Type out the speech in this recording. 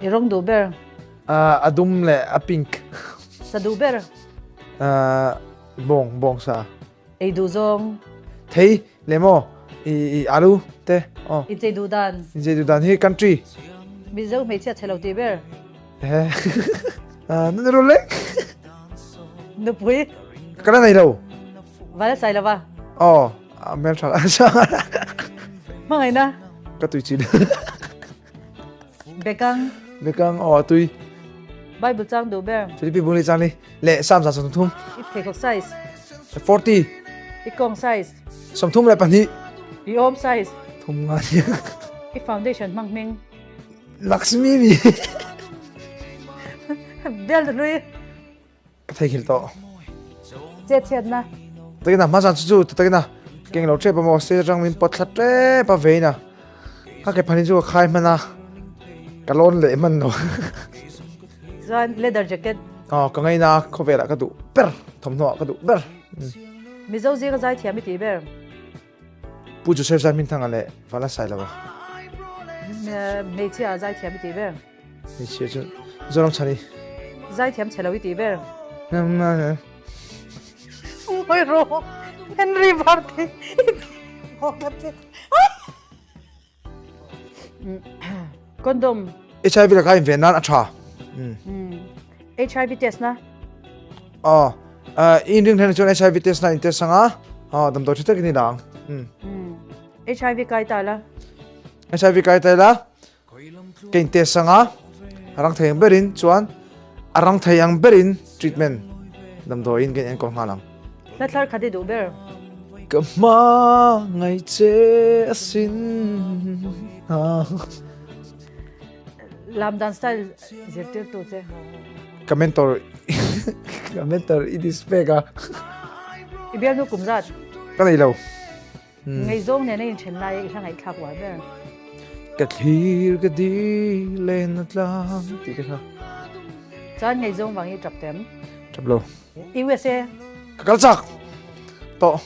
I rawng duh ber. A dum leh a pink. Sa duh ber. Bawng, bawng sa. Ei duh zawng. Thei leh maw i i alu te aw. Inchei duh dan. Inchei duh dan hi country. Mizo hmeichhia chhe lo tih ber. He nuna rul lek. Nupui. Ka la nei lo. Val a sai lo va. Aw a hmeltha la. Hmangaihna. Ka tui chin. Bekang. Bekang aw a tui. Bible chang duh ber. Philippi bung leh chang li leh Psalm 130. I pheikhawk size. 40. I kawng size. 32. I awm size. Thum nga nia. I foundation hmang hming. Lakshmi mi. Bel hlui. Ka theihnghilh tawh. Chet chhiatna. Takina hma zan chu chu takina keng lo tep a maw stage atang min pawt thla tep a vein a ka ke phanin chu ka khai hman a ka lawn leh hman lo. Chuan leather jacket. Aw ka ngaina khawvelah ka duh ber thawmhnaw ah ka duh ber. Mizo zinga zaithiam i tih ber. Pu Joseph Zaihminthanga leh Vala Sailova. Hmeichhia ah zaithiam i tih ber. Hmeichhia chu Zoram Chhani. Zaithiam chhe lo i tih ber. Ngawi rawh Henry Varte Condom. HIV laka inven nan a tha. HIV test na. Aw, in ring hlen chuan HIV test na in test anga, aw damdawi tha takin i la ang. HIV kai ta la. HIV kai ta la. Ka in test anga, a rang thei ang berin chuan a rang thei ang berin treatment damdawiin ka in enkawl nghal ang. Hla thlar khat i duh ber. Ka hma ngai che asin. Lam dan style zirtir tu che. Ka mentor ka mentor i dispek a. I bialnu kum zat. Ka nei lo. Ngaihzawng nena inthen lai i hla ngaihthlak uar ber. Ka thlir ka di len a tlang tih ka hla. Chuan ngaihzawng vang i tap tem? Tap lo. USA? Ka kal chak tawh.